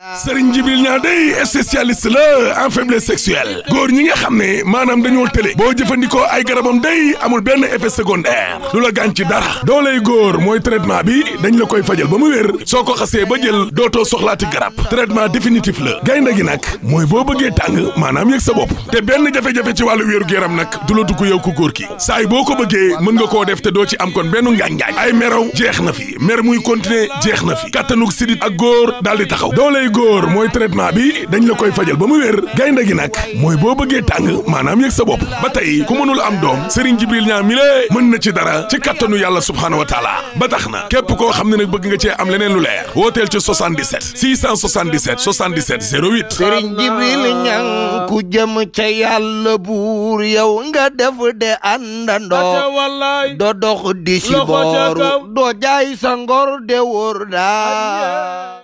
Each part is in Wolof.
Serigne Djibril Niang day spécialiste la en faiblesse sexuelle góor ñi nga xam ne maanaam dañoo tële boo jëfandikoo ay garabam day amul benn effet secondaire du la gaañ ci dara dooley góor mooy traitement bi dañ la koy fajal ba mu wér soo ko xasee ba jël dootoo soxlaati garab traitement définitif la gaynde gi nag mooy boo bëggee tàng maanaam yëg sa bopp te benn jafe-jafe ci wàllu wéeru yaram nag du la dugg yow ku góor ki saay boo ko bëggee mën nga koo def te doo ci am kon benn ngaañ-ngaañ ay meraw jeex na fi mer muy continuer jeex na fi kattanug sidit ak góor daal di taxaw dooley góor mooy traitement bi dañ la koy fajal ba mu wér gaynde gi nag mooy boo bëggee tàng maanaam yëg sa bopp ba tey ku mënul am doom Serigne Djibril Niang mi lée mën na ci dara ci kattanu yàlla subhaanahu wa taala ba tax na képp koo xam ne nag bëgg nga cee am leneen lu leer wooteel ci 77 677 77 08 Serigne Djibril Niang ku jëm ca yàlla buur yow nga def de àndandoo doo dox di si booru doo jaay sa ngor de wóor daa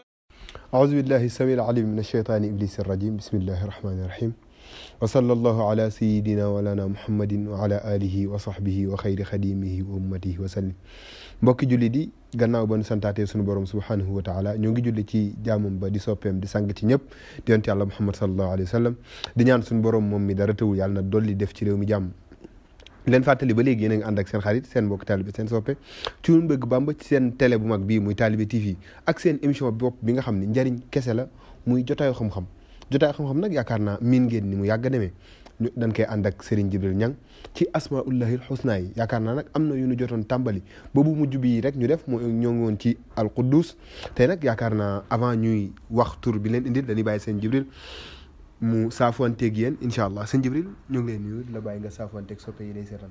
أعوذ بالله السميع العليم من الشيطان إبليس الرجيم بسم الله الرحمن الرحيم وصلى الله على سيدنا ولنا محمد وعلى آله وصحبه وخير خديمه وأمته وسلم mbokki julli di gannaaw ba nu santaatee sunu borom subhanahu wa taala ñoo ngi julli ci jaamum ba di soppeem di sang ci ñëpp di yonent yàlla Muhammad sallallahu alayhi wa sallam di ñaan sunu borom moom mi dara tëwul yàlla na dolli def ci réew mi jàmm leen fàttali ba léegi yéen a ngi ànd ak seen xarit seen mbokk taalibe seen soppe ci Cuun Bëgg Bamba ci seen télé bu mag bii muy Talibe TV ak seen émission bopp bi nga xam ne njariñ kese la muy jotaayu xam-xam jotaayu xam-xam nag yaakaar naa miin ngeen ni mu yàgg a demee dañ koy ànd ak Serigne Djibril Niang ci asmaullahil husna yi yaakaar naa nag am na yu ñu jotoon tàmbali boobu mujj bi rek ñu def moo ñoo ngi woon ci al Quddus tey nag yaakaar naa avant ñuy wax tur bi leen indil dañuy bàyyi seen Djibril mu saafuwanteeg yéen incha allah sëñ Jibril ñu ngi lay nuyu la bàyyi nga saafuwanteeg soppe yi lay seetaan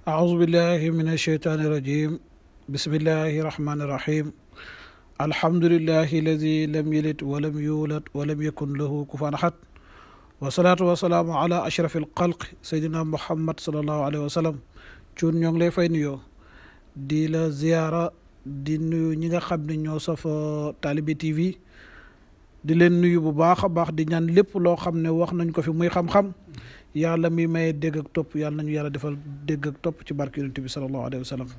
aouzu billahi min asheytaani rajim bismillahi rahmani rahim alhamdulillahi alladi lam yalid walam yulad walam yakun lahu kufuwan ahad wasalaatu wasalaamu ala ashraf alxalq sayyidina muhammad salallahu alayhi wa sallam cuun ñoo ngi lay fay nuyoo di la ziyaara di nuyu ñi nga xam ne ñoo safa Talibe TV di leen nuyu bu baax a baax di ñaan lépp loo xam ne wax nañ ko fi muy xam-xam yàlla mi maye dégg ak topp yàlla nañu yàlla defal dégg ak topp ci barke yonent bi sallallahu alayhi wa sallam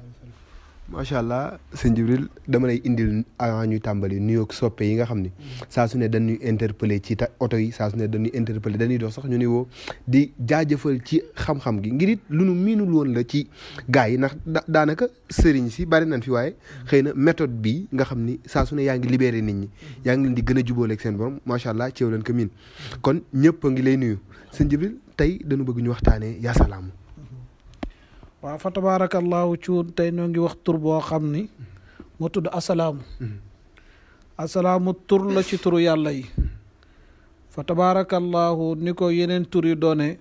macha allah sëñ Jibril dama lay indil avant ñuy tàmbali nuyoog soppe yi nga xam ne saa su ne dañuy interpellé ci oto yi saa su ne dañuy interpellé dañuy dox sax ñu ni woo di jaajëfal ci xam-xam gi ngir it lu nu miinul woon la ci gars yi ndax daanaka sëriñ si bari nañ fi waaye xëy na méthode bi nga xam ni saa su ne yaa ngi libéré nit ñi yaa ngi leen di gën a jubóoleeg seen borom macha allah ceew leen ko miin kon ñëpp a ngi lay nuyu sëñ Jibril tey dañu bëgg ñu waxtaanee yaa salaamu. waaw fa tabarakallahu cuun tey ñoo ngi wax tur boo xam ni moo tudd asalaamu asalaamu tur la ci turu yàlla yi fa tabarakallahu ni ko yeneen tur yi doone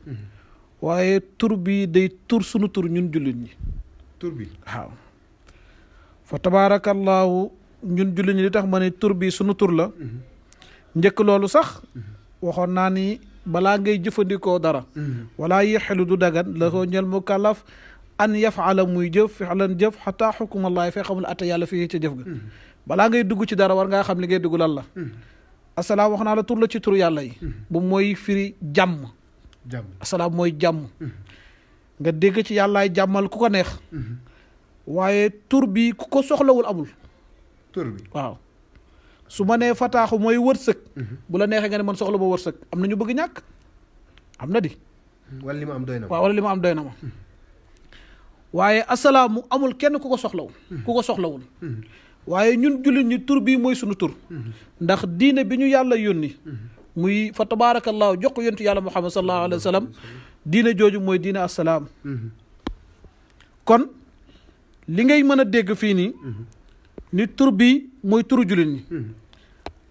waaye tur bi day tur sunu tur ñun jullit ñi tur bi waaw fa tabarakallahu ñun jullit ñi li tax ma ne tur bi sunu tur la njëkk loolu sax waxoon naa ni balaa ngay jëfandikoo dara wala yexelu du dagan la ko ñel mu kàllaf an yafaala muy jëf fi'lan jëf xataa xukumallahi fee xamul atta yàlla fii ca jëf ga balaa ngay dugg ci dara war ngaa xam li ngay dugg lan la asalaam wax naa la tur la ci turu yàlla yi bu mooy firi jàmm asalaam mooy jàmm nga dégg ci yàllaay jàmmal ku ko neex waaye tur bi ku ko soxlawul amul tur bi waaw su ma nee fataaxu mooy wërsëg bu la neexee nga ne man soxla ma wërsëg am na ñu bëgg ñàkk am na di wala li ma am doy na ma waaw wala li ma am doy na ma waaye asalaamu amul kenn ku ko soxlawul waaye ñun jullit ñi tur bii mooy sunu tur ndax diine bi ñu yàlla yónni muy fa tabarakallahu jox ko yontu yàlla muhammad sallallahu alayhi wa sallam diine jooju mooy diine asalaam kon li ngay mën a dégg fii nii ni tur bii mooy turu jullit ñi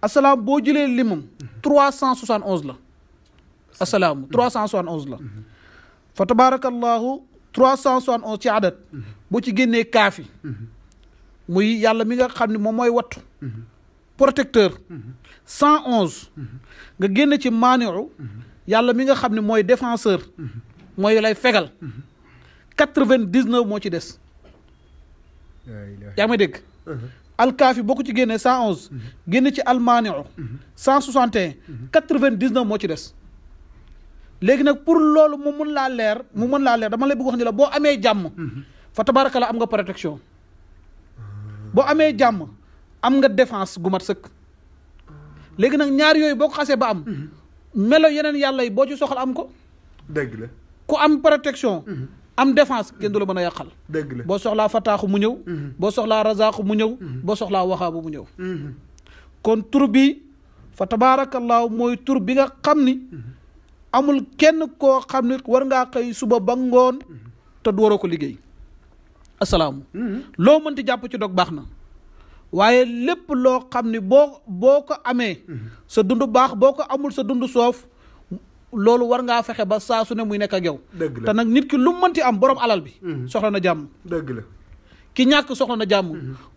asalaam boo jëlee limam 371 la asalaamu 371 la fa tabarakallahu 371 ci adat boo ci génnee kaafi muy yàlla mi nga xam ne moom mooy wattu protecteur 111 nga génn ci maaniu yàlla mi nga xam ne mooy défenseur mooy lay fegal 99 moo ci des yaa ngi may dégg alkaafi boo ko ci génnee 111 génn ci almaaniu 161 99 moo ci des léegi nag pour loolu mu mën laa leer dama lay bëgg wax ni la boo amee jàmm fa tabarakalla am nga protection boo amee jàmm am nga défense gu mat sëkk léegi nag ñaar yooyu boo ko xasee ba am melo yeneen yàlla yi boo ci soxla am ko dëgg la ku am protection am défense kenn du la mën a yàqal dëgg la boo soxlaa fataaxu mu ñëw boo soxlaa razaaxu mu ñëw boo soxlaa waxaabu mu ñëw kon tur bi fa tabaarakallaahu mooy tur bi nga xam ni amul kenn koo xam ni war ngaa xëy suba ba ngoon te du waroo ko liggéey asalaamu loo mënti jàpp ci dog baax na waaye lépp loo xam ni boo ko amee sa dund baax boo ko amul sa dund soof loolu war ngaa fexe ba saa su ne muy nekk ak yow te nag nit ki lu mënti am borom alal bi soxla na jàmm dëgg la ki ñàkk soxla na jàmm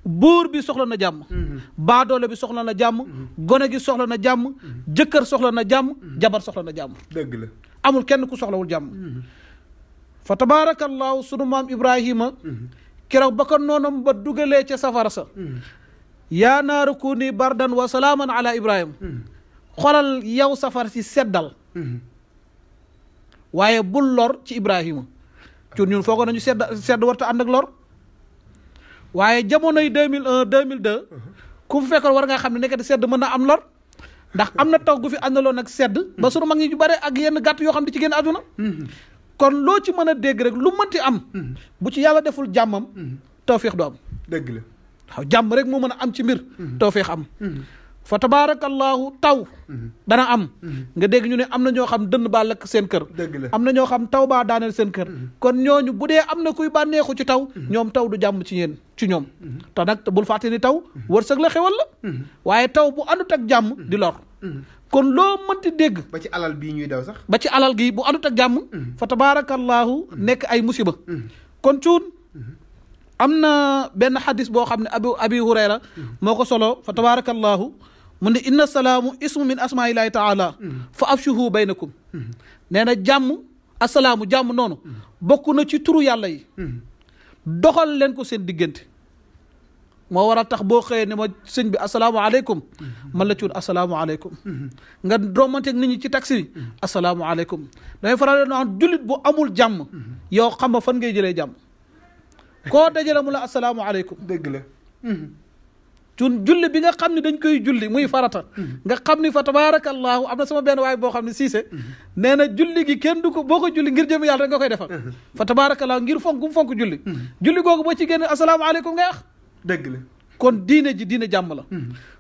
buur bi soxla na jàmm baadoole bi soxla na jàmm gone gi soxla na jàmm jëkkër soxla na jàmm jabar soxla na jàmm dëgg la amul kenn ku soxlawul jàmm fa tabaarakallaahu sunu maam Ibrahima keroog ba ko noonam ba dugalee ca safara sa yaa naaru kuuni bardan wa salaaman ala Ibrahima xolal yow safar si seddal waaye bul lor ci Ibrahima cun ñun foogoo nañu sedd warta ànd ak lor waaye jamonoy 2001 2002 ku fu fekkoon war ngaa xam ne nekkati sedd mën na am lor ndax am na taw gu fi àndaloon ak sedd ba sunu mag ñi ñu bare ak yenn gàtt yoo xam ne ci génn àdduna kon loo ci mën a dégg rek lu mënti am bu ci yàlla deful jàmmam tawféex du am dëgg la waaw jàmm rek moo mën a am ci mbir tawféex am fa tabaarakallaahu taw dana am nga dégg ñu ne am na ñoo xam dënn baa lakk seen kër am na ñoo xam taw baa daaneel seen kër kon ñooñu bu dee am na kuy bànneexu ci taw ñoom taw du jàmm ci yéen ci ñoom te nag bul fàtte ni taw wërsëg la xewal la waaye taw bu àndut ak jàmm di lor kon loo mënti dégg ba ci alal bii ñuy daw sax ba ci alal gi bu àndut ak jàmm fa tabaarakallaahu nekk ay musiba kon cuun am na benn xadis boo xam ne abi hurayra moo ko solo fa tabaarakallaahu mu ne inna salaamu ismu min asmaaillahi taala fa afshuhu baynakum nee na jàmm asalaamu jàmm noonu bokk na ci turu yàlla yi doxal leen ko seen diggante moo war a tax boo xëyee ne ma sëñ bi asalaamualeykum man la cuun asalaamualeykum nga romanteeg nit ñi ci taxi bi asalaamualeykum damay faral leen wax jullit bu amul jàmm yow xam nga fan ngay jëlee jàmm koo dajale mu la asalaamualeykum dëgg la cun julli bi nga xam ne dañ koy julli muy farata nga xam ni fa tabaarakallaahu am na sama benn waay boo xam ne siise nee na julli gi kenn du ko boo ko julli ngir jëm yàlla rek nga koy defal fa tabaarakallaahu ngir fonk julli julli googu boo ci génn asalaamaaleykum ngay wax dëgg la kon diine ji diine jàmm la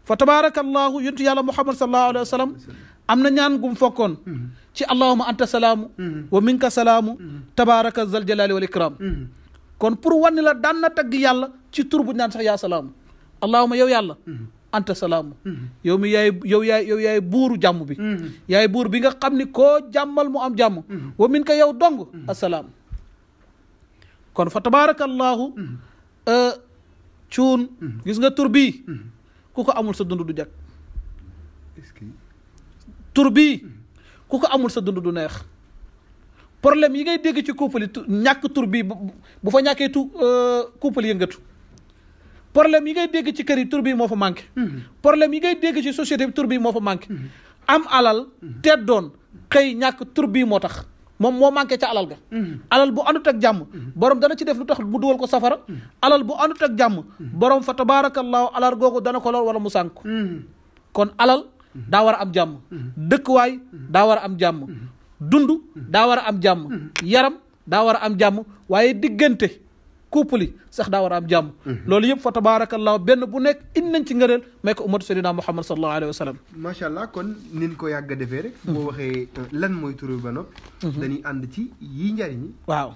fa tabaarakallaahu yontu yàlla muhammad sallallahu alayhi wa sallam am na ñaan gum fokkoon ci allahuma anta salaamu wa minka salaamu tabaaraka zal jalaali wal ikram kon pour wanni la daan na tagg yàlla ci tur bu ñaan sax yaa salaamu allahuma yow yàlla anta salaamu yow mi yaay buuru jàmm bi yaay buur bi nga xam ni koo jàmmal mu am jàmm wa min ka yow dong assalaam kon fa tabaarakallaahu cuun gis nga tur bii ku ko amul sa dund du jag tur bii ku ko amul sa dund du neex problème yi ngay dégg ci couple yi ñàkk tur bii bu fa ñàkkee couple yëngatu problème yi ngay dégg ci kër yi tur bii moo fa manqué problème yi ngay dégg ci société bi tur bii moo fa manqué am alal teddoon xëy ñàkk tur bii moo tax moom moo manqué ca alal ga alal bu àndut ak jàmm borom dana ci def lu tax mu dugal ko safara alal bu àndut ak jàmm borom fa tabaarakallaahu alal googu dana ko lor wala mu sànk kon alal daa war a am jàmm dëkkuwaay daa war a am jàmm dund daa war a am jàmm yaram daa war a am jàmm waaye diggante couple yi sax daa war a am jàmm loolu yëpp fa tabaarakallaahu benn bu nekk indi nañ ci ngëneel may ko ummatu sayyidina muhammad sallallahu alayhi wa sallam macha allah kon nin ko yàgg a defee rek boo waxee lan mooy turu ba nopp dañuy ànd ci yii njariñ yi waaw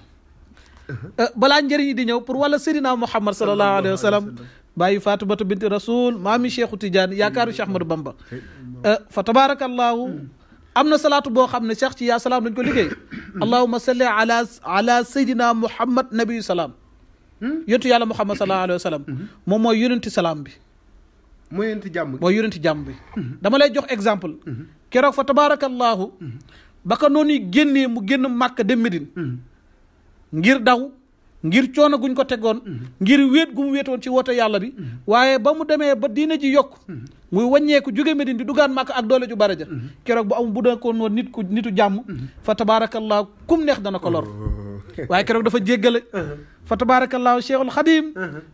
balaa njëriñ yi di ñëw pour wala sayyidina muhammad sallallahu alayhi wa sallam bàyyi fatimatu binti rasul maami cheikhu tidiane yaakaaru cheikh ahmadou bamba fa tabaarakallaahu am na salaatu boo xam ne cheikh ci yaa salaam lañ ko liggéey allahumma salli ala sayyidina muhammad nabiyu salaam yontu yàlla muhammad sallallahu alayhi wa sallam moom mooy yonenti salaam bi mooy yonenti jàmm mooy yonenti jàmm bi dama lay jox exemple keroog fa tabaarakallaahu ba ko noonu génnee mu génn màkk dem Médine ngir daw ngir coono guñ ko tegoon ngir wéet gu mu wéetoon ci woote yàlla bi waaye ba mu demee ba diina ji yokk muy wàññeeku jóge Médine di dugaan màkk ak doole ju bare ja keroog bu am bu dee ko noonu nitu jàmm fa tabaarakallaahu kum neex dana ko lor waaye keroog dafa jéggale fa tabarakallahu cheikhul xadim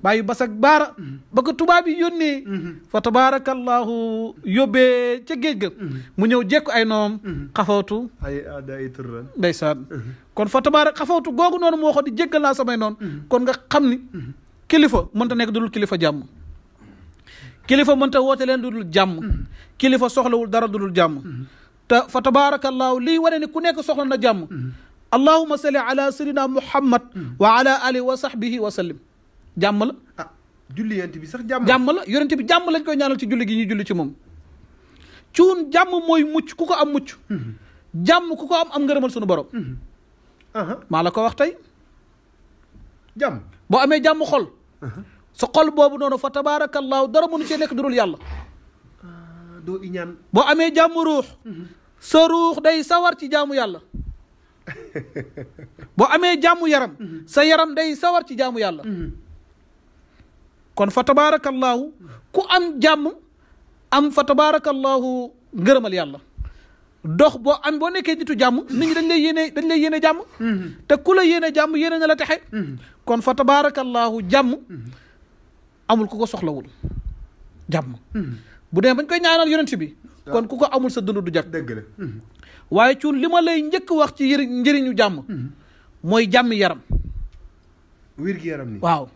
bàyyi basak baara ba ko tubaab yi yónnee fa tabarakallahu yóbbee ca géej ga mu ñëw jekku ay noom xafawtu ay aday turran ndeysaan kon fa xafawtu googu noonu moo waxoon di jéggal naa samay noonu kon nga xam ni kilifa mënta nekk dudul kilifa jàmm kilifa mënta woote leen dudul jàmm kilifa soxlawul dara dudul jàmm te fa tabarakallahu lii wane ni ku nekk soxla na jàmm allahumma salli ala sayyidina muhammad wa ala alihi wa sahbihi wa sallim jàmm la julli yonent bi sax jàmm la yonent bi jàmm lañ koy ñaanal ci julli gi ñuy julli ci moom cuun jàmm mooy mucc ku ko am mucc jàmm ku ko am ngërëmal sunu borom maa la ko wax tey jàmm boo amee jàmm xol sa xol boobu noonu fa tabarakallahu dara mënu cee nekk dudul yàlla doo iñaan boo amee jàmm ruux sa ruux day sawar ci jaamu yàlla boo amee jàmm yaram sa yaram day sawar ci jaamu yàlla kon fa tabarakallahu ku am jàmm am fa tabarakallahu ngërëmal yàlla dox boo nekkee nitu jàmm nit ñi dañ lay yéene jàmm te ku la yéene jàmm yéene na la texe kon fa tabarakallahu jàmm amul ku ko soxlawul jàmm bu dee bañ koy ñaanal yonent bi kon ku ko amul sa dund du jag dëgg la waaye cuun li ma lay njëkk wax ci njëriñu jàmm mooy jàmm yaram wér gi yaram ni waaw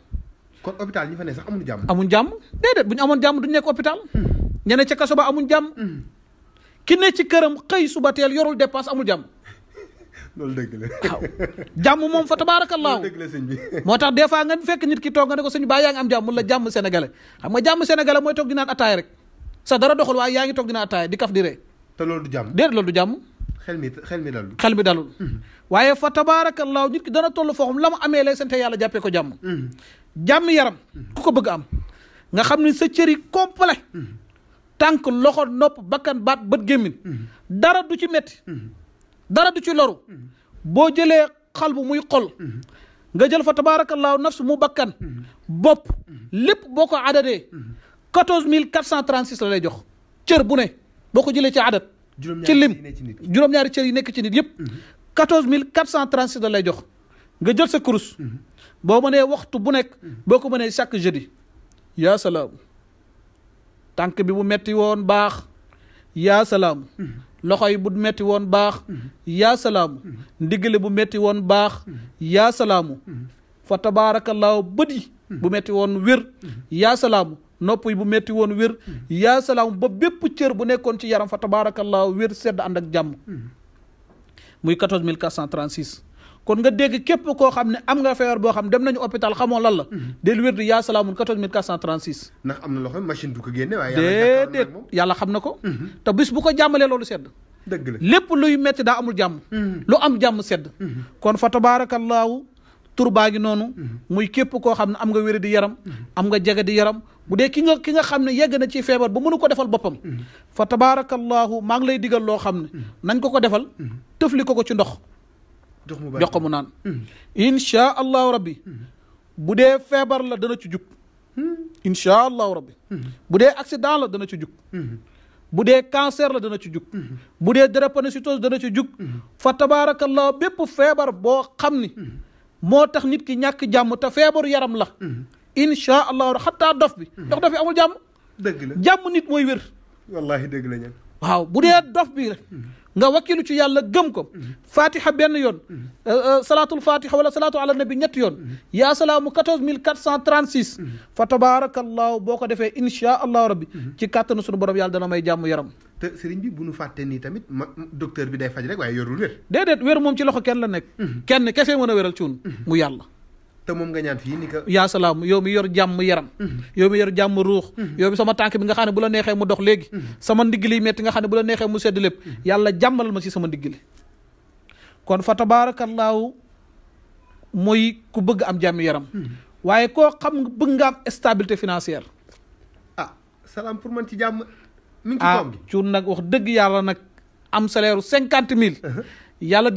kon hôpital ñi fa ne sax amuñu jàmm amuñ jàmm déedéet bu ñu amoon jàmm duñu nekk hôpital ñene ca kaso ba amuñ jàmm ki ne ci këram xëy suba teel yorul dépense amul jàmm loolu dëgg la waaw jàmm moom fa tabaarakallaahu dëgg la sëñ bi moo tax des fois nga fekk nit ki toog nga ne ko sëñ baa yaa ngi am jàmm mun la jàmm sénégalais xam nga jàmm sénégalais mooy toog di naan ataaya rek sa dara doxul waaye yaa ngi toog di naan ataaya di kaf di ree te loolu du jàmm déedéet loolu du jàmm xel mi dalul waaye fa tabaarakallaahu nit ki dana toll foo xam la mu amee lay sante yàlla jàppee ko jàmm jàmm yaram ku ko bëgg am nga xam ni sa cër yi complet tànk loxo nopp bakkan baat bët gémmin dara du ci metti dara du ci loru boo jëlee xal bu muy xol nga jël fa tabaarakallaahu nafs mu bakkan bopp lépp boo ko adadee 14436 la lay jox cër bu ne boo ko jëlee ci adat ci lim juróom-ñaari cër yi nekk ci nit yëpp 14436 la lay jox nga jël sa kurus boo mënee waxtu bu nekk boo ko mënee chaque jeudi yaa salaam tànk bi bu metti woon baax yaa salaam loxo yi bu metti woon baax yaa salaamu ndiggale bu metti woon baax yaa salaamu fa tabaarakallaahu bët yi bu metti woon wér yaa salaamu nopp yi bu metti woon wér yaa salaamu ba bépp cër bu nekkoon ci yaram fa tabaarakallaahu wér sedd ànd ak jàmm muy 14436 kon nga dégg képp koo xam ne am nga feebar boo xam dem nañu hôpital xamoo lan la del wér di yaa salaamun 14436 ndax am na loo xam machine du ko génne waaye déedéet yàlla xam na ko te bis bu ko jàmmalee loolu sedd dëgg la lépp luy metti daa amul jàmm lu am jàmm sedd kon fa tabaarakallaahu tur baa ngi noonu muy képp koo xam ne am nga wéri di yaram am nga jege di yaram bu dee ki nga xam ne yegg na ci feebar ba mënu ko defal boppam fa tabaarakallaahu maa ngi lay digal loo xam ne nañ ko defal tëfli ko ci ndox jox ko mu naan insha allahu rabbi bu dee feebar la dana ci jug insha allahu rabbi bu dee accident la dana ci jug bu dee cancer la dana ci jug bu dee drépanocytose dana ci jug fa tabarakallah bépp feebar boo xam ni moo tax nit ki ñàkk jàmm te feebaru yaram la insha allahu xataa dof bi dof bi amul jàmm dëgg la jàmm nit mooy wér wallahi dëgg la ñan waaw bu dee dof bi rek nga wakkilu ci yàlla gëm ko fatiha benn yoon salaatul fatiha wala salaatu ala nabi ñetti yoon yaa salaamu 14436 fa tabarakallahu boo ko defee insha allahu rabbi ci kàttanu sunu borom yàlla dana may jàmm yaram te sëriñ bi bu nu fàtte nii tamit docteur bi day faj rek waaye yorul wér déedéet wér moom ci loxo kenn la nekk kenn kese mën a wéral ci mu yàlla te moom nga ñaan fii ni ka yaa salaam yow mi yor jàmm yaram yow mi yor jàmm ruux yow mi sama tànk bi nga xam ne bu la neexee mu dox léegi sama ndigg li metti nga xam ne bu la neexee mu sedd lépp yàlla jàmmalal ma ci sama ndigg li kon fa tabaarakallaahu mooy ku bëgg am jàmm yaram waaye koo xam bëgg nga am stabilité financière salaam pour man ci jàmm mi ngi ci koom gi cuun nag wax dëgg yàlla nag am salaire 50 000 yàlla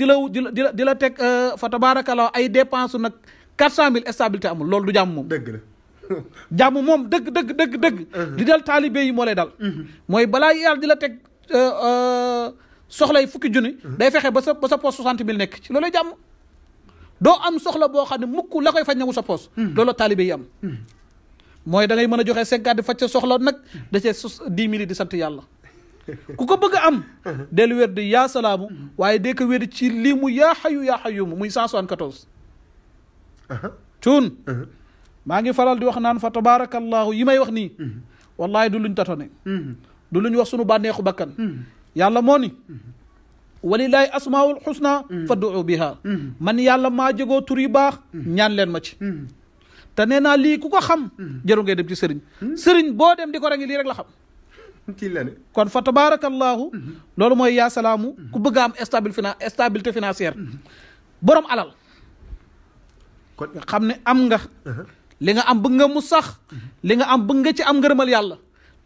di la teg fa tabaarakallaahu ay dépense nag 400 000 stabilité amul loolu du jàmm moom dëgg la jàmm moom dëgg li dal taalibe yi moo lay dal mooy balaa yàlla di la teg soxlay 10 000 day fexe ba sa poche 60 000 nekk ci loolay jàmm doo am soxla boo xam ne mukk la koy faj na mu sa poos loolu taalibe yi am mooy da ngay mën a joxe 50 di faj sa soxla nag da cee 10 000 di sant yàlla ku ko bëgg a am dellu wér di yaa salaamu waaye dee ko wér ci lii mu yaa xayu muy 174 cuun maa ngi faral di wax naan fa tabarakallahu yi may wax nii wallahi du luñ tatone du luñ wax sunu bànneexu bakkan yàlla moo ni walillahi asmaul husna fad'u biha man yàlla maa jegoo tur yu baax ñaan leen ma ci te nee naa lii ku ko xam jëru ngay dem ci sëriñ boo dem di ko rangi lii rek la xam ci la ne kon fa tabarakallahu loolu mooy yaa salaamu ku bëgg a am stabilité financière borom alal kon nga xam ne am nga li nga am bëgg nga mu sax li nga am bëgg nga ci am ngërëmal yàlla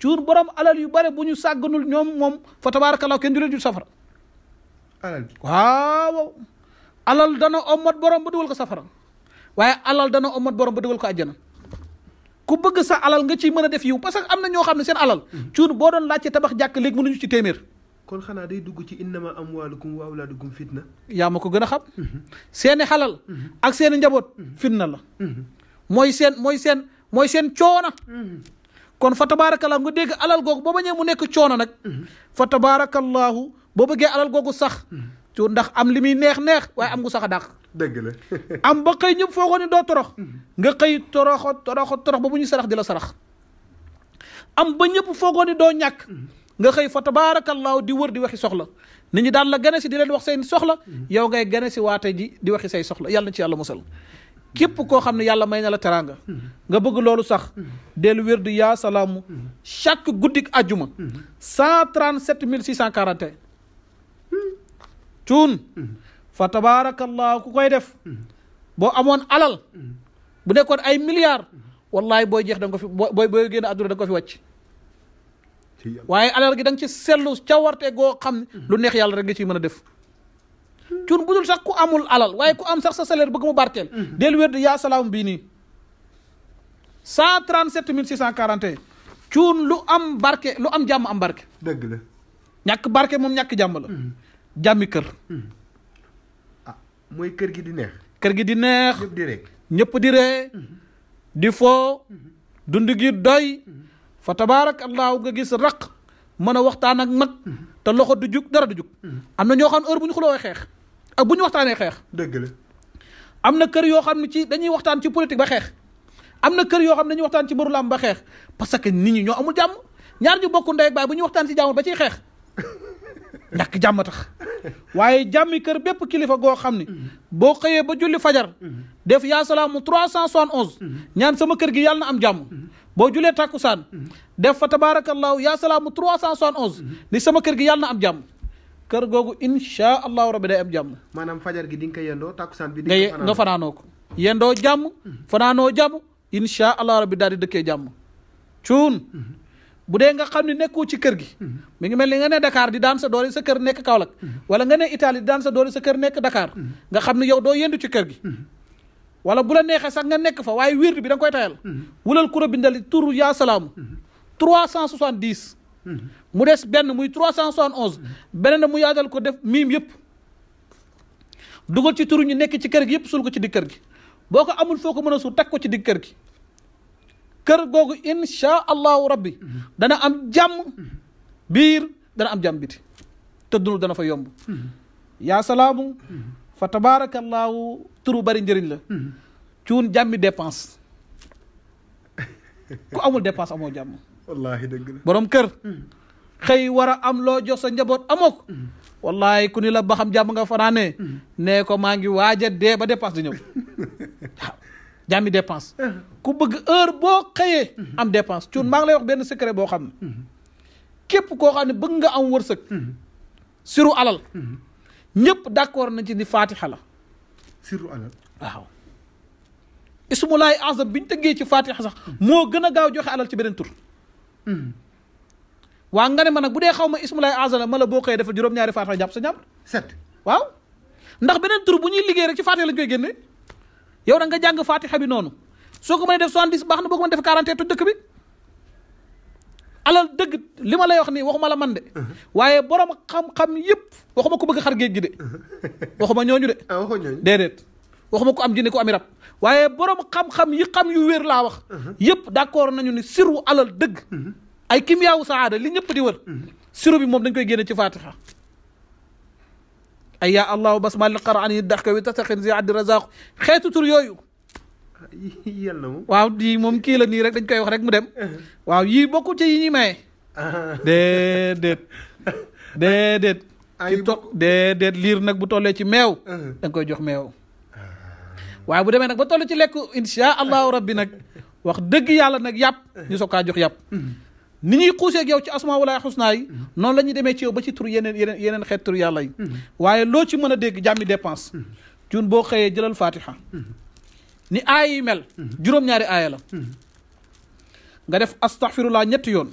cuur borom alal yu bare bu ñu sàgganul ñoom moom fa tabarakallahu kenn du leen jul safara alal gi waaw alal dana ommat borom ba dugal ko safara waaye alal dana ommat borom ba dugal ko àjjana ku bëgg sa alal nga ciy mën a def yiw parce que am na ñoo xam ne seen alal cuur boo doon laajte tabax jàkk léegi mënuñu ci téeméer kon xanaa day dugg ci innama amwaalukum wa awlaadukum fitna yaa ma ko gën a xam seeni xalal ak seeni njaboot fitna la mooy seen coona kon fa tabarakallahu nga dégg alal googu boo bañee mu nekk coono nag fa tabarakallahu boo bëggee alal googu sax cuur ndax am li muy neex waaye am gu sax a dàq dëgg la am ba xëy ñëpp foogoo ni doo torox nga xëy torox ba bu ñu sarax di la sarax am ba ñëpp foogoo ni doo ñàkk nga xëy fa tabarakallahu di wër di waxi soxla nit ñi daan la gane si di leen wax seen soxla yow ngay gane si waate ji di waxi say soxla yàlla na ci yàlla musal képp koo xam ne yàlla may na la teraanga nga bëgg loolu sax dellu wér di yaa salaamu chaque guddik ajjuma 137 641 cuun fa tabarakallahu ku koy def boo amoon alal bu nekkoon ay milliards wallahi booy jeex da nga ko fi booy génn àdduna da nga ko fi wàcc waaye alal gi da nga ci sellu cawarte goo xam ne lu neex yàlla rek nga ciy mën a def cuun budul sax ku amul alal waaye ku am sax sa salaire bëgg mu barkeel del wér di yaa salaam bii nii 137 641 cuun lu am barke lu am jàmm am barke dëgg la ñàkk barke moom ñàkk jàmm la jàmmi kër mooy kër gi di neex kër gi di neex ñëpp di rek ñëpp di ree di foo dund gi doy fa tabarakallahu nga gis raq mën a waxtaan ak mag te loxo du jug dara du jug am na ñoo xam ne heure bu ñu xuloowee xeex ak bu ñu waxtaanee xeex dëgg la am na kër yoo xam ne ci dañuy waxtaan ci politique ba xeex am na kër yoo xam ne dañuy waxtaan ci mbëru làmb ba xeex parce que nit ñi ñoo amul jàmm ñaar ñu bokk ndey ak baay bu ñuy waxtaan ci jàmm ba ciy xeex ñàkk jàmm tax waaye jàmmi kër bépp kilifa goo xam ne boo xëyee ba julli fajar def yaa salaamu 371 ñaan sama kër gi yàlla na am jàmm boo julee tàkkusaan def fa tabarakallahu yaa salaamu 371 ni sama kër gi yàlla na am jàmm kër googu insha allahu rabbi day am jàmm maanaam fajar gi di nga ko yendoo tàkkusaan bi nga fanaanoo ko yendoo jàmm fanaanoo jàmm insha allahu rabbi daal di dëkkee jàmm cuun bu dee nga xam ne nekkoo ci kër gi mi ngi mel ni nga ne Dakar di daan sa doole sa kër nekk Kaolack wala nga ne Italie di daan sa doole sa kër nekk Dakar nga xam ne yow doo yendu ci kër gi wala bu la neexee sax nga nekk fa waaye wird bi da nga koy tayal wulal kura bindali turu yaa salaamu 370 mu des benn muy 371 beneen na mu yaadal ko def miim yëpp dugal ci turu ñu nekk ci kër gi yëpp sul ko ci digg kër gi boo ko amul foo ko mën a suul teg ko ci digg kër gi kër googu insha allahu rabbi dana am jàmm biir dana am jàmm biti te dund dana fa yomb yaa salaamu fa tabarakallahu turu bari njëriñ la cuun jàmmi dépense ku amul dépense amoo jàmm wallaahi dëgg la borom kër xëy war a am loo jox sa njaboot amoo ko wallaahi ku ni la ba xam jàmm nga fanaanee nee ko maa ngi waaja dee ba dépense di ñëw waaw jàmmi dépense ku bëgg heure boo xëyee am dépense cuun maa ngi lay wax benn secret boo xam ne képp koo xam ne bëgg nga am wërsëg siru alal ñëpp d'accord nañ ci ni fatiha la siru alal waaw ismulaay azam bi ñu tëggee ci fatiha sax moo gën a gaaw joxe alal ci beneen tur waa nga ne ma nag bu dee xaw ma ismulaay azam la ma la boo xëyee dafa juróom-ñaari fatiha jàpp sa jàpp 7 waaw ndax beneen tur bu ñuy liggéey rek ci fatiha lañ koy génne yow da nga jàng fatiha bi noonu soo ko mënee def 70 baax na boo ko mën def 40 toj dëkk bi alal dëgg li ma lay wax nii waxuma la man de waaye borom xam-xam yëpp waxuma ko bëgg xar géej gi de waxuma ñooñu de waxoo ñooñu déedéet waxuma ko am jinne ko ami rab waaye borom xam-xam yi xam yu wér laa wax yëpp d'accord nañu ni siru alal dëgg ay kimiyaawu saada li ñëpp di wër siru bi moom dañ koy génne ci fatiha ay yaa allahu basmal li qara an yi dax ka wi tasaxin si addi razaq xeetu tur yooyu yàlla moom waaw di moom kii la nii rek dañ koy wax rek mu dem waaw yii bokku ci yi ñuy maye déedéet déedéet liir nag bu tollee ci meew da nga koy jox meew waaye bu demee nag ba toll ci lekk insha allahu rabbi nag wax dëgg yàlla nag yàpp ñu soog kaa jox yàpp ni ñuy xuusee ak yow ci asmaa wala xusnaa yi noonu la ñuy demee ci yow ba ci tur yeneen xeet tur yàlla yi waaye loo ci mën a dégg jàmmi dépense jun boo xëyee jëlal fatiha ni aaya yi mel juróom-ñaari aaya la nga def astaghfirullah ñetti yoon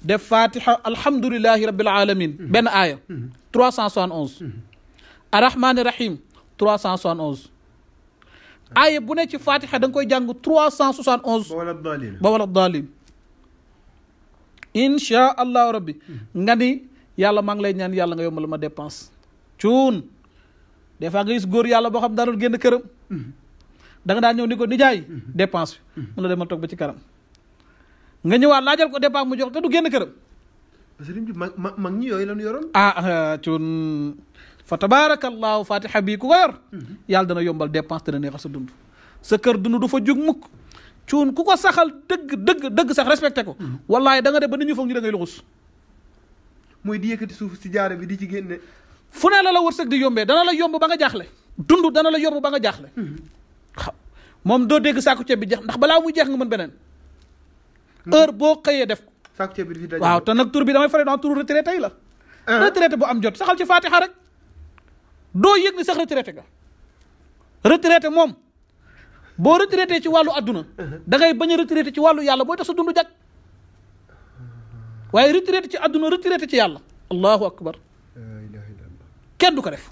def fatiha alhamdulillahi rabbil alamin benn aaya 371 arrahmani rahim 371 aaya bu ne ci fatiha da nga koy jàng 371 ba wala daalin insha allahu rabbi nga ni yàlla maa ngi lay ñaan yàlla nga yombal ma dépense cuun des fois nga gis góor yàlla boo xam daanul génn këram da nga daan ñëw ni ko nijaay dépense bi mun la demal toog ba ci kanam nga ñëwaat laajal ko dépense mu jox te du génn këram sëriñ bi mag ñi yooyu lañu yoroon cuun fa tabarakallahu fatiha bii ku ko yor yàlla dana yombal dépense dana neexal sa dund sa kër dund du fa jug mukk cuun ku ko saxal dëgg sax respecté ko wallahi da nga dem ba nit ñu foog ñu da ngay luxus mooy di yëkkati suuf si jaare bi di ci génne fu ne la wërsëg di yombee dana la yomb ba nga jaaxle dund dana la yomb ba nga jaaxle waaw moom doo dégg saako ceeb bi jeex ndax balaa muy jeex nga mën beneen heure boo xëyee def ko saako ceeb bi fi daje waaw te nag tur bi damay fare dans tur retraité yi la retraité bu am jot saxal ci fatiha rek doo yëg ni sax retraité ga retraité moom boo retraité ci wàllu adduna da ngay bañ a retraité ci wàllu yàlla booy tax sa dund jag waaye retraité ci adduna retraité ci yàlla allahu akbar kenn du ko def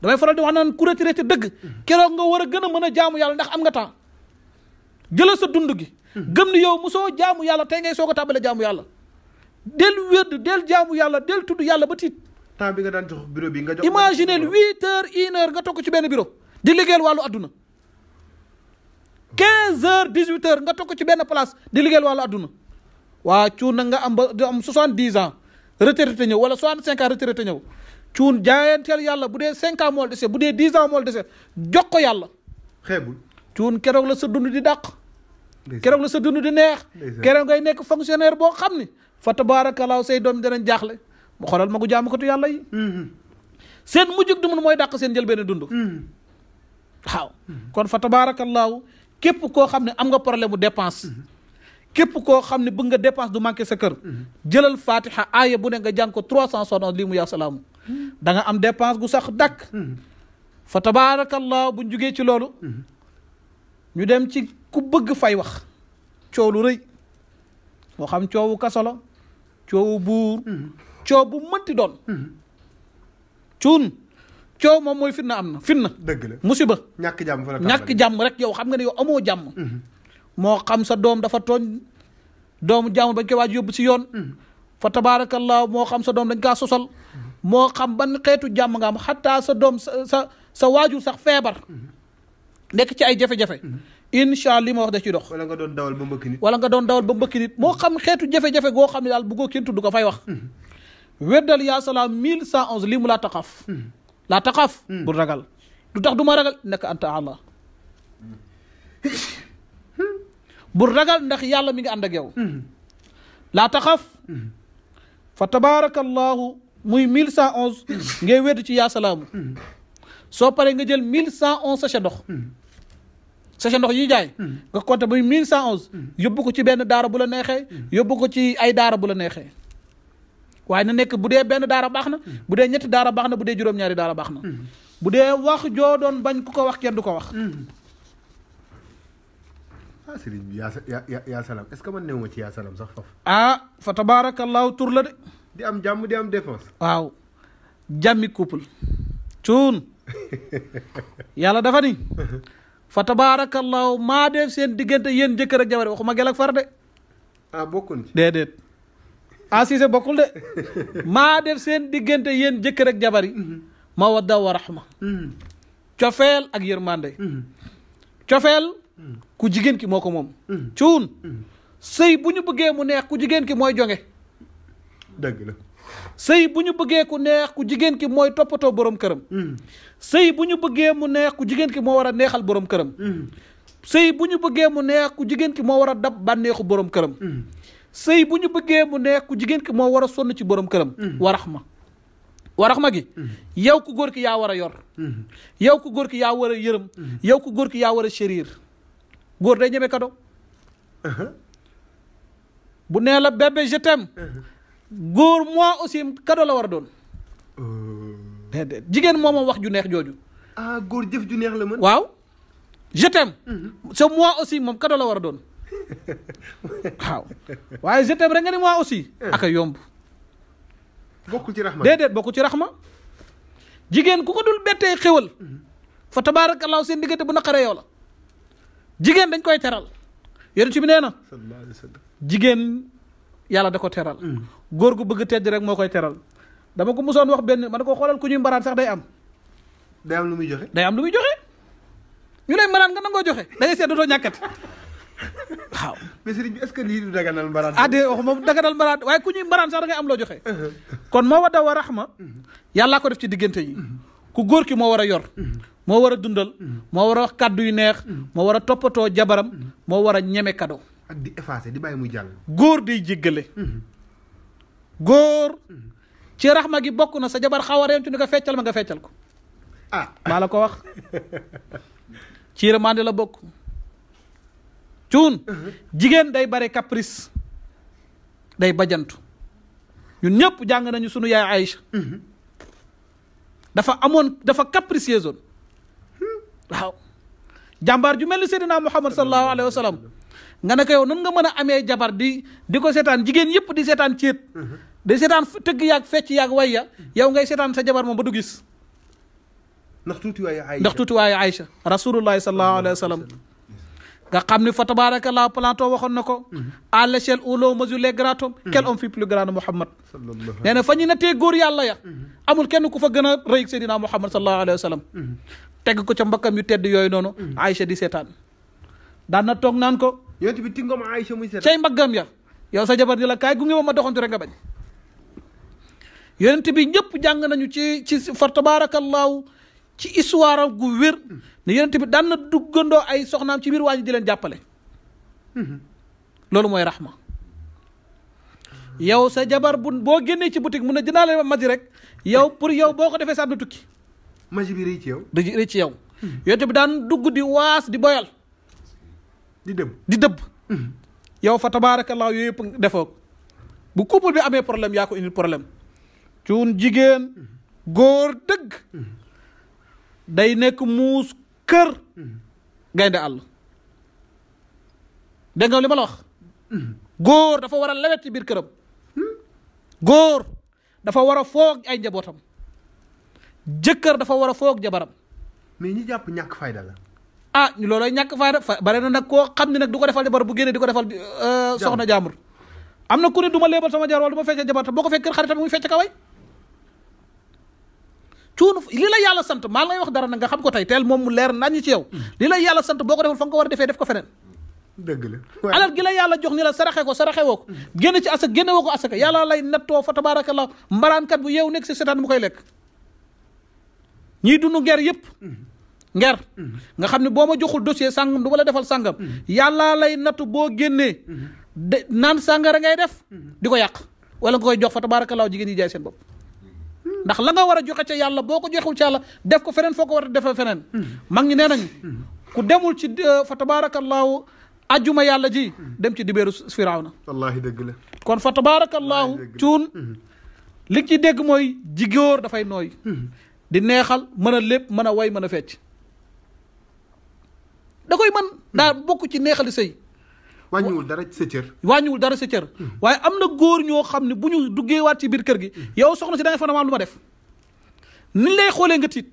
damay faral di wax naan ku retraité dëgg keroog nga war a gën a mën a jaamu yàlla ndax am nga temps jëlal sa dund gi gëm ni yow mosoo jaamu yàlla tey ngay soog a tàmbale jaamu yàlla del wérd del jaamu yàlla del tudd yàlla ba tiit temps bi nga daan jox bureau bi nga jox imaginez 8 heures 1 heure nga toog ci benn bureau di liggéeyal wàllu adduna 15 heures 18 heures nga toog ci benn place di liggéeyal wàllu adduna waa cuun na nga am ba am 70 ans retraité ñëw wala 65 ans retraité ñëw cuun jaayanteel yàlla bu dee 5 ans moo dese bu dee 10 ans moo dese jox ko yàlla xeebul cuun keroog la sa dund di dàq keroog la sa dund di neex keroog ngay nekk fonctionnaire boo xam ni fa tabaarakallaahu say doom danañ jaaxle mu xoolal ma gu jaamukatu yàlla yi seen mujjug dund mooy dàq seen jël benn dund waaw kon fa tabaarakallaahu képp koo xam ne am nga problème mu dépense képp koo xam ne bëgg nga dépense du manqué sa kër jëlal fatiha aaya bu ne nga jàng ko 371 lii mu yaa salaamu da nga am dépense gu sax dakk fa tabaarakallaahu buñ jugee ci loolu ñu dem ci ku bëgg fay wax coow lu rëy moo xam coowu kaso la coowu buur coow bu mënti doon cuun coow moom mooy fitna am na fitna dëgg la musiba ñàkk jàmm fa la ñàkk jàmm rek yow xam nga ne yow amoo jàmm moo xam sa doom dafa tooñ doomu jàmm bañ koy waaj yóbbu si yoon fa tabaarakallaahu moo xam sa doom dañ kaa sosal moo xam ban xeetu jàmm nga am xataa sa doom sa waajur sax feebar nekk ci ay jafe-jafe incha allah li ma wax da ci dox wala nga doon dawal ba mbëkk nit wala nga doon dawal ba mbëkk nit moo xam xeetu jafe-jafe goo xam ne daal bu ko kenn tudd ko fay wax weddal yaa salaam 1111 lii mu laa taxaaf bu ragal du tax du ma ragal nekk anta allah bu ragal ndax yàlla mi ngi ànd ak yow laa taxaaf fa tabarakallahu muy 1111 ngay wedd ci yaa salaamu soo paree nga jël 1111 sachet ndox yi jaay nga compté muy 1111 yóbbu ko ci benn daara bu la neexee yóbbu ko ci ay daara bu la neexee waaye na nekk bu dee benn daara baax na bu dee ñetti daara baax na bu dee juróom-ñaari daara baax na bu dee wax joo doon bañ ku ko wax kenn du ko wax sëriñ bi yaa salaam est-ce que man néew ma ci yaa salaam sax foofu fa tabarakallahu tur la de di am jàmm di am défense waaw jàmmi couple cuun yàlla dafa ni fa tabarakallahu maa def seen diggante yéen jëkkër ak jabar waxuma gel ak far de bokkun ci déedéet Cissé bokkul de maa def seen diggante yéen jëkkër ak jabar yi mawadda wa rahma cofeel ak yërmande cofeel ku jigéen ki moo ko moom cuun sëy bu ñu bëggee mu neex ku jigéen ki mooy jonge dëgg la sëy bu ñu bëggee ku neex ku jigéen ki mooy toppatoo borom këram sëy bu ñu bëggee mu neex ku jigéen ki moo war a neexal borom këram sëy bu ñu bëggee mu neex ku jigéen ki moo war a dab bànneexu borom këram sëy bu ñu bëggee mu neex ku jigéen ki moo war a sonn ci borom këram warax ma gi yow ku góor ki yaa war a yor yow ku góor ki yaa war a yërëm yow ku góor ki yaa war a chérir góor day ñeme kado bu nee la bébé je t'aime góor moi aussi kado la war a doon déedéet jigéen moom wax ju neex jooju góor jëf ju neex la mën waaw je t'aime c'est moi aussi moom kado la war a doon waaw waaye je t'aime rek nga ni moi aussi aka yomb bokkul ci raxma déedéet bokkul ci raxma jigéen ku ko dul bettee xéwal fa tabaarakallaahu seen diggante bu naqaree yow la jigéen dañ koy teral yonent bi nee na sallallahu alayhi wa sallam jigéen yàlla da ko teral góor gu bëgg tedd rek moo koy teral dama ko musoon wax benn man ko xoolal ku ñuy mbaraan sax day am lu muy joxe day am lu muy joxe ñu lay mbaraan nga nangoo joxe da ngay seet dootoo ñàkkati waaw mais sëriñ bi est-ce que lii du daganal mbaraan de wax moom daganal mbaraan waaye ku ñuy mbaraan sax da ngay am loo joxe kon moo wadda wa raxma yàllaa ko def ci diggante yi ku góor ki moo war a yor moo war a dundal moo war a wax kàddu yu neex moo war a toppatoo jabaram moo war a ñeme kado ak di effacer di bàyyi muy jàll góor day jéggale góor ci raxma gi bokk na sa jabar xaw a reentu ni ko feccal ma nga feccal ko maa la ko wax ci yërmande la bokk cuun jigéen day bare caprice day bajantu ñun ñëpp jàng nañu sunu yaay Aïcha dafa capricieuse woon waaw jàmbaar ju mel ni Seydina Muhammad sallallahu alayhi wa sallam nga ne ko yow nan nga mën a amee jabar di ko seetaan jigéen yëpp di seetaan céet di seetaan tëgg yaag fecc yaag wayya yow ngay seetaan sa jabar moom ba du gis ndax tuuti waayu Aïcha rasulullahi sallallahu alayhi wa sallam nga xam ni fa tabarakallah Platon waxoon na ko à l'échelle où l'on mesure les grands hommes quel homme fut plus grand Muhammad nee na fa ñu nattee góor yàlla ya amul kenn ku fa gën a rëy Seydina Muhammad sallallahu alayhi wa sallam teg ko ca mbakkam yu tedd yooyu noonu Aïcha di seetaan daan na toog naan ko yonent bi tingom Aïcha muy seetaan cay mbaggam ya yow sa jabar di la kaay gunge ma doxantu rek nga bañ yonent bi ñëpp jàng nañu ci fa tabarakallahu ci histoire gu wér ne yonent bi daan na duggandoo ay soxnaam ci biir waa ji di leen jàppale loolu mooy raxma yow sa jabar boo génnee ci boutique mun ne dinaa leen magi rek yow pour yow boo ko defee sa àdduna tukki magi bi rëy ci yow rëy ci yow yonent bi daan dugg di waas di boyal di dëbb yow fa tabaarakallaa yooyu yëpp defoo bu couple bi amee problème yaa ko indi problème cuun jigéen góor dëgg day nekk muus kër gaynde àll dégg nga li ma la wax góor dafa war a lewet ci biir këram góor dafa war a foog ay njabootam jëkkër dafa war a foog jabaram mais ñi jàpp ñàkk fayda la ñu loolooy ñàkk fayda bare na nag koo xam ne nag du ko defal jabar bu génnee di ko defal soxna jaambur am na ku ne du ma léebal sama jabar wala du ma feccee jabar te boo ko fekk kër xaritam muy fecc kaway cuunu li la yàlla sant maa lay wax dara nag nga xam ko tey teel moom mu leer nañu ci yow li la yàlla sant boo ko deful fa nga ko war a defee def ko feneen dëgg la alal gi la yàlla jox ni la saraxe woo ko génn ci asaka génne woo ko asaka yàlla lay nattoo fa tabarakallah mbaraankat bu yeewu nekk si seetaan mu koy lekk ñiy dund nger yëpp nger nga xam ne boo ma joxul dossier sàngam du ma la defal sàngam yàlla lay nattu boo génnee de naan sàngara ngay def di ko yàq wala nga koy jox fa tabarakallah jigéen ñi jaay seen bopp ndax la nga war a joxe ca yàlla boo ko joxul ci yàlla def ko feneen foo ko war a defee feneen mag ñi nee nañ ku demul ci fa tabarakallahu ajjuma yàlla ji dem ci dibéeru firawna wallaahi dëgg la kon fa tabarakallahu cuun li ci dégg mooy jigóor dafay nooy di neexal mën a lépp mën a way mën a fecc da koy mën daa bokk ci neexali sëy wàññiwul dara sa cër waaye am na góor ñoo xam ne bu ñu duggee waat ci biir kër gi yow soxna si da ngay fa am lu ma def ni lay xoolee nga tiit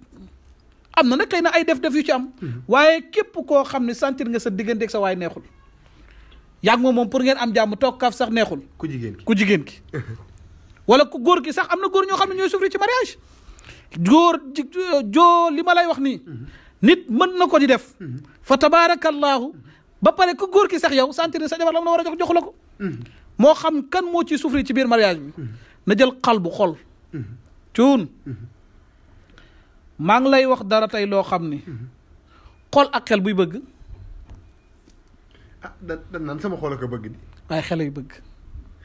am na nag xëy na ay def-def yu ci am waaye képp koo xam ne sentir nga sa diggante ak sa waay neexul yàgg moom pour ngeen am jàmm toog kaaf sax neexul ku jigéen ki wala ku góor ki sax am na góor ñoo xam ne ñooy souffrir ci mariage góor joo li ma lay wax nii nit mën na ko di def fa tabarakallahu ba pare ku góor ki sax yow sentir sa jabar la war a jox joxu la ko moo xam kan moo ciy souffrir ci biir mariage bi na jël xal bu xol cuun maa ngi lay wax dara tey loo xam ni xol ak xel buy bëgg da naan sama xol ak bëgg di waaye xel ay bëgg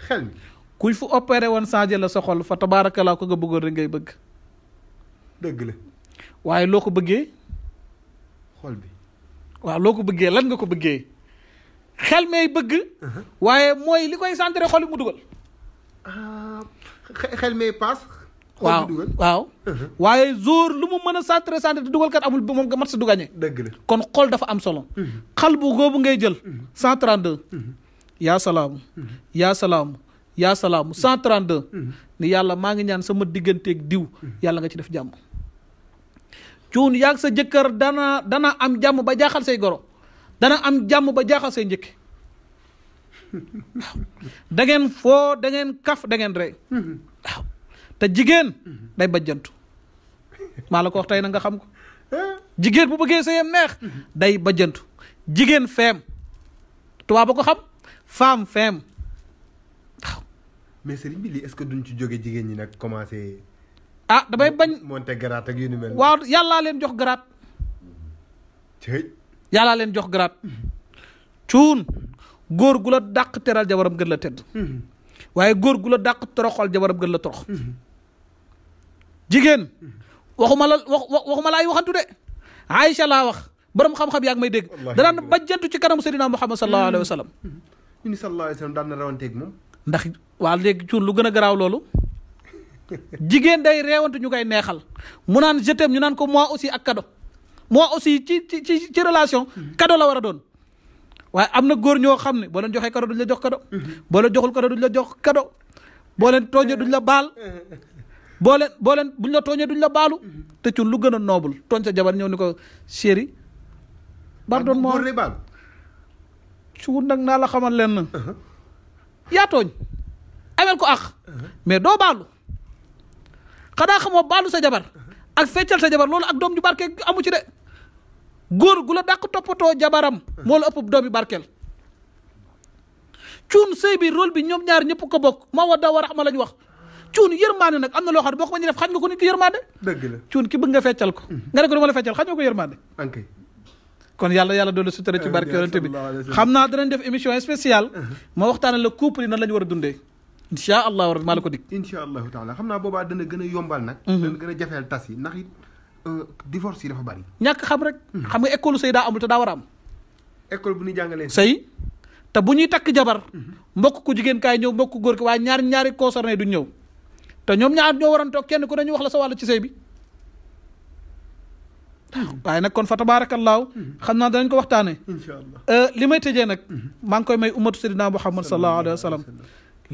xel mi kuy fu opéré woon changé la sa xol fa tabaarakallaa ko nga bëggoon rek ngay bëgg dëgg la waaye loo ko bëggee xol bi waaw loo ko bëggee lan nga ko bëggee xel may bëgg waaye mooy li koy centré xol yi mu dugal xel may paas waaw waaw waaye jour lu mu mën a centré di dugal kat amul moom nga mat sa du gagné dëgg la kon xol dafa am solo xal bu góobu ngay jël 132 yaa salaamu yaa salaamu yaa salaamu 132 ni yàlla maa ngi ñaan sama digganteeg diw yàlla nga ci def jàmm cuun yaag sa jëkkër dana am jàmm ba jaaxal say goro dana am jàmm ba jaaxal say njëkk waaw da ngeen foo da ngeen kaf da ngeen rey waaw te jigéen day bajjantu maa la ko wax tey na nga xam ko jigéen bu bëggee sëyam neex day bajjantu jigéen feem tubaab ba ko xam femme feem waaw mais sëriñ bi lii est-ce que duñ ci jóge jigéen ñi nag commencé damay bañ monter garaat ak yu ni mel waaw yàllaa leen jox garaat yàllaa leen jox garaat cuun góor gu la dàq teral jabaram gën la tedd waaye góor gu la dàq toroxal jabaram gën la torox jigéen waxuma la ay waxantu de Aïcha laa wax borom xam-xam yaa ngi may dégg danaan bajjantu ci kanamu Seydina Muhammad sallallahu alayhi wa sallam ñu ni sallallahu alayhi wa sallam daan na rawanteeg moom ndax waa léegi cuun lu gën a garaaw loolu jigéen day reewante ñu koy neexal mu naan je t'aime ñu naan ko moi aussi ak cadeau moi aussi ci relation cadeau la war a doon waaye am na góor ñoo xam ne boo leen joxee cadeau duñ la jox cadeau boo leen joxul cadeau duñ la jox cadeau boo leen tooñee duñ la baal boo leen buñ la tooñee duñ la baalu te cuun lu gën a noble tooñ sa jabar ñëw ni ko chéri pardon moi cuun nag naa la xamal leen na yaa tooñ amel ko ak mais doo baalu xanaa xamoo baalu sa jabar ak feccal sa jabar loolu ak doom ju barkeel amu ci de góor gu la dàq toppatoo jabaram moo la ëpp doom yi barkeel cuun sëy bi rôle bi ñoom ñaar ñëpp ko bokk ma wadda wa raxma la ñu wax cuun yërmaande nag am na loo xam ne boo ko bañ a def xañ nga ko nit ki yërmaande dëgg la cuun ki bëgg nga feccal ko nga ne ko dama la feccal xañ nga ko yërmaande ankay kon yàlla doolu sutura ci barke yonent bi xam naa danañ def émission spéciale ma waxtaane la couple yi nan la ñu war a dundee incha allah war maa la ko dig incha allahu taala xam naa boobaa dana gën a yombal nag dana gën a jafeel tas yi ndax it divorce yi dafa bari ñàkk xam rek xam nga école sëy daa amul te daa war a am école bu ñuy jàngalee sëy te bu ñuy takk jabar mbokk ku jigéen kaay ñëw mbokk ku góor ki waaye ñaari concerné duñ ñëw te ñoom ñaar ñoo waroon toog kenn ku ne ñu wax la sa wàll ci sëy bi waaye nag kon fa tabaarakallaahu xam naa danañ ko waxtaane incha allah li may tëjee nag maa ngi koy may ummatu sayyidina Muhammad sallallahu alayhi wa sallam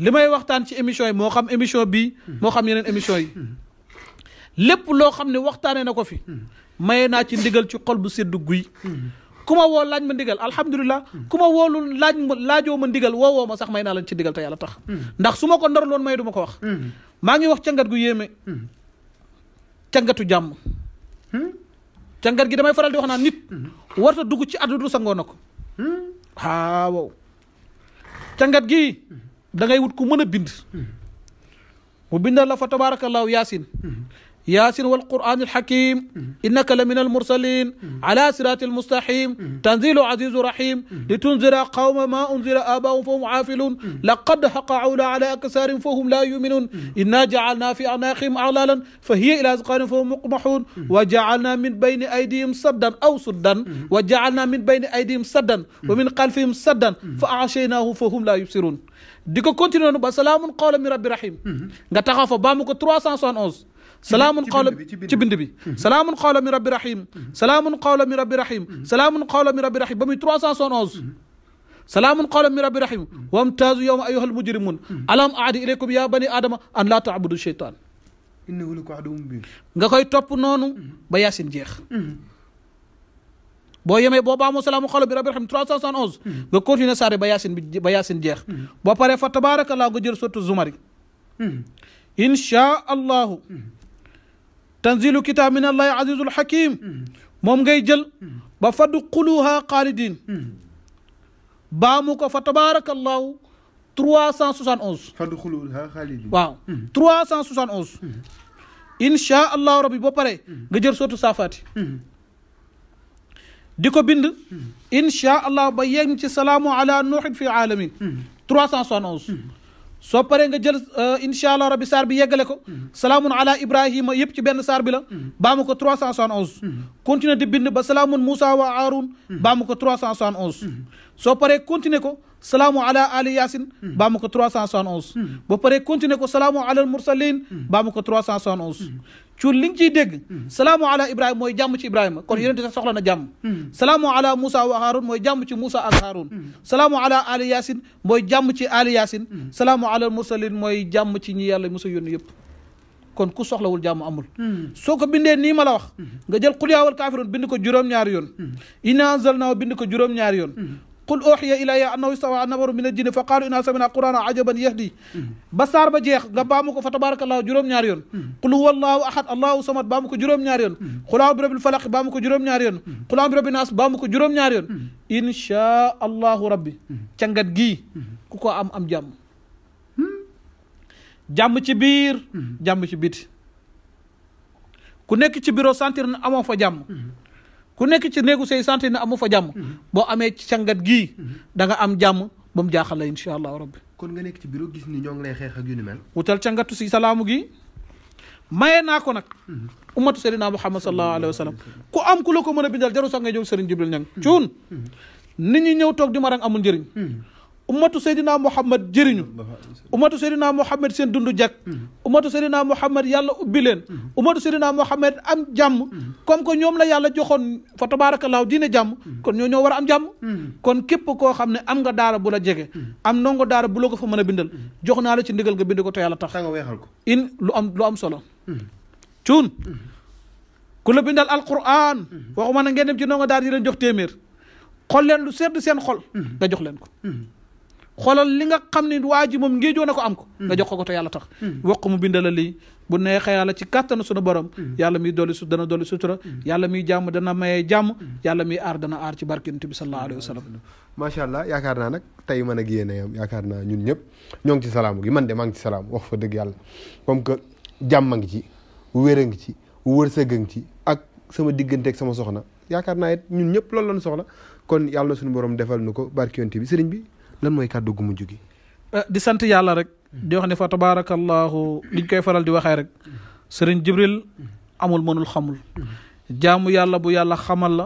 li may waxtaan ci émission yi moo xam émission bii moo xam yeneen émission yi lépp loo xam ne waxtaanee na ko fi maye naa ci ndigal ci xol bu seddu guy ku ma woo laaj ma ndigal alhamdulilah ku ma woolul laajoo ma ndigal woowoo ma sax may naa leen ci ndigal te yàlla tax ndax su ma ko ndar loon may du ma ko wax maa ngi wax cangat gu yéeme cangatu jàmm cangat gi damay faral di wax naa nit warta dugg ci àdduna du sangoo na ko waaw cangat gi da ngay wut ku mën a bind mu bindal la fa tabarakallahu yaasin ياسين والقرآن الحكيم إنك لمن المرسلين على صراط المستقيم تنزيل عزيز رحيم لتنذر قوم ما أنذر آباؤهم فهم عافلون لقد حق عولا على أكثارهم فهم لا يؤمنون إنا جعلنا في أعناقهم أغلالا فهي إلى أذقانهم فهم مقمحون وجعلنا من بين أيديهم سدا أو سدا وجعلنا من بين أيديهم سدا ومن خلفهم سدا فأغشيناهم فهم لا يبصرون ديكو كونتينيو با سلام قولا من رب رحيم nga taxaw fa baamu ko 371 salaamun qawlan ci bind bi salaamun qawlan min rabbi rahim salaamun qawlan min rabbi rahim salaamun qawlan min rabbi rahim ba muy 371 salaamun qawlan min rabbi rahim wamtaazu yawma ayyuhal mujrimun alam aadi ilaykum ya bani adama an laa taabudu sheytaan innahu lakum aduwwun mubiin nga koy topp noonu ba yaasin jeex boo yemee boo baamoo salaamun qawlan min rabbi rahim 371 nga continuer saare ba yaasin jeex boo paree fa tabaarakallah nga jël sotu zumari insha allahu tanzilu kitab min allahi azizul hakim moom ngay jël ba fadxuluha xaalidin baamu ko fa tabarakallahu 371 fadxuluha xaalidin waaw 371 insha allahu rabbi ba pare nga jël sootu saafaati di ko bind insha allah ba yegg ci salaamu ala nuuhin fi alamin 371 soo paree nga jël insha allah rabbi saar bi yeggale ko salaamun ala ibrahima yëpp ci benn saar bi la baamu ko 371 continuer di bind ba salaamun moussa wa haroun baamu ko 371 soo paree continuer ko salaamu ala ali yasin baamu ko 371 ba paree continuer ko salaamu ala mursalin baamu ko 371 cuur li nga ciy dégg salaamu ala ibrahima mooy jàmm ci ibrahima kon yonente sax soxla na jàmm salaamu ala moussa wa haroun mooy jàmm ci moussa ak haroun salaamu ala ali yasin mooy jàmm ci ali yasin salaamu ala mursalin mooy jàmm ci ñi yàlla musa yónni yëpp kon ku soxlawul jàmm amul soo ko bindee nii ma la wax nga jël qul yaa wal kaafiruun bind ko juróom-ñaari yoon inna anzalnaahu bind ko juróom-ñaari yoon qul uhiya ilayya annahu istamaa nafaru min al-jinni fa qaalu inna sami'na qur'aanan ajaban yahdi ba saar ba jeex nga baamu ko fa tabarakallahu juróom-ñaari yoon qul huwa allahu ahad allahu samad baamu ko juróom-ñaari yoon qul a'uudu bi rabbil falaq baamu ko juróom-ñaari yoon qul a'uudu bi rabbin naas baamu ko juróom-ñaari yoon inshaa allahu rabbi cangat gii ku ko am jàmm jàmm ci biir jàmm ci biti ku nekk ci bureau sentir na amoo fa jàmm ku nekk ci néegu say sentir na amoo fa jàmm boo amee ci cangat gii da nga am jàmm ba mu jaaxal la insha allahu rabbi kon nga nekk ci bureau gis ni ñoo ngi lay xeex ak yu ni mel wutal cangatu si salaamu gi maye naa ko nag ummatu seydina muhammad sallallahu alayhi wa sallam ku am ku la ko mën a bindal jaru sax ngay jóg sëriñ jibril ñang cuun nit ñi ñëw toog di ma rang amul njëriñ ummatu seydina muhammad jëriñu ummatu seydina muhammad seen dundu jag ummatu seydina muhammad yàlla ubbi leen ummatu seydina muhammad am jàmm comme que ñoom la yàlla joxoon fa tabaarakallaahu diine jàmm kon ñoo war a am jàmm kon képp koo xam ne am nga daara bu la jege am ndongo daara bu la ko fa mën a bindal jox naa la ci ndigal nga bind ko te yàlla tax nga weexal ko lu am solo cuun ku la bindal alquran waxuma na ngeen dem ci ndongo daara yi leen jox téeméer xool leen lu sedd seen xol nga jox leen ko xoolal li nga xam ne waa ji moom ngéejoo na ko am ko nga jox ko te yàlla tax wax mu bindala lii bu neexee yàlla ci kàttanu sunu borom yàlla miy dolli dana dolli sutura yàlla miy jàmm dana mayee jàmm yàlla miy aar dana aar ci barke Yonent bi sallallahu alayhi wa sallam macha allah yaakaar naa nag tey man ak yéen a yam yaakaar naa ñun ñëpp ñoo ngi ci salaamu gi man de maa ngi ci salaamu wax fa dëgg yàlla comme que jàmm a ngi ci wér a ngi ci wërsëg a ngi ci ak sama diggante ak sama soxna yaakaar naa it ñun ñëpp loolu lañu soxla kon yàlla na suñu borom defal nu ko barke Yonent bi sëriñ bi lan mooy kàddu gu mujj gi di sant yàlla rek di wax ne fa tabarakallahu liñ koy faral di waxee rek sëriñ jibril amul mënul xamul jaamu yàlla bu yàlla xamal la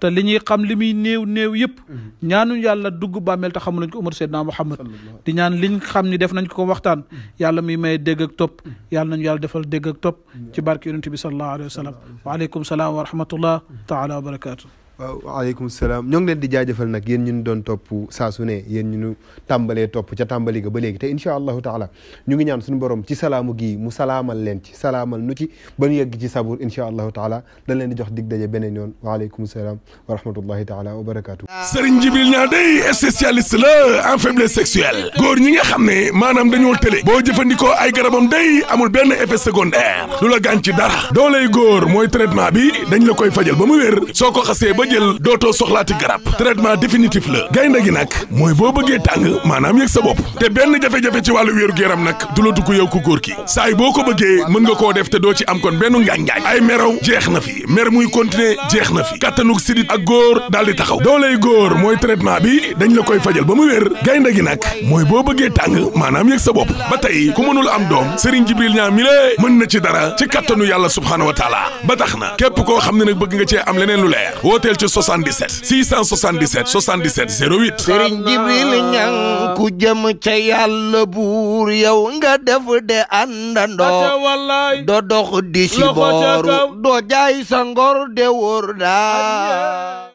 te li ñuy xam li muy néew yëpp ñaanuñ yàlla dugg bàmmeel te xamul lañ ko umar seydina muhammad di ñaan liñ xam ni def nañ ko waxtaan yàlla muy may dégg ak topp yàlla nañu yàlla defal dégg ak topp ci barke yonent bi sallallahu alayhi wa sallam waaleykum salaam wa rahmatullah taala wa barakatuh waaw waaleykum salaam ñoo ngi leen di jaajëfal nag yéen ñu doon topp saa su ne yéen ñu tàmbalee topp ca tàmbali ga ba léegi te incha allahu taala ñu ngi ñaan suñu borom ci salaamu gi mu salaamal leen ci salaamal nu ci ba ñu yegg ci sabur incha allahu taala dañ leen di jox dig daje beneen yoon waaleykum salaam wa rahmatullahi taala wa barakaatu. Serigne Djibril Niang day spécialiste la en faiblesse sexuelle góor ñi nga xam ne maanaam dañoo tële boo jëfandikoo ay garabam day amul benn effet secondaire du la gaañ ci dara dooley góor mooy traitement bi dañ la koy fajal ba mu wér soo ko xasee ba jël dootoo soxlaati garab traitement définitif la gaynde gi nag mooy boo bëggee tàng maanaam yëg sa bopp te benn jafe-jafe ci wàllu wéeru yaram nag du la dugg yow ku góor ki saay boo ko bëggee mën nga koo def te doo ci am kon benn ngaañ-ngaañ ay meraw jeex na fi mer muy continuer jeex na fi kattanug sidit ak góor daal di taxaw dooley góor mooy traitement bi dañ la koy fajal ba mu wér gaynde gi nag mooy boo bëggee tàng maanaam yëg sa bopp ba tey ku mënul am doom Serigne Djibril Niang mi lée mën na ci dara ci kattanu yàlla subhaanahu wa taala ba tax na képp koo xam ne nag bëgg nga cee am leneen lu leer wooteel ci 77 677 77 08 Serigne Djibril Niang ku jëm ca yàlla buur yow nga def de àndandoo do dox di si booru doo jaay sa ngor de wóor daa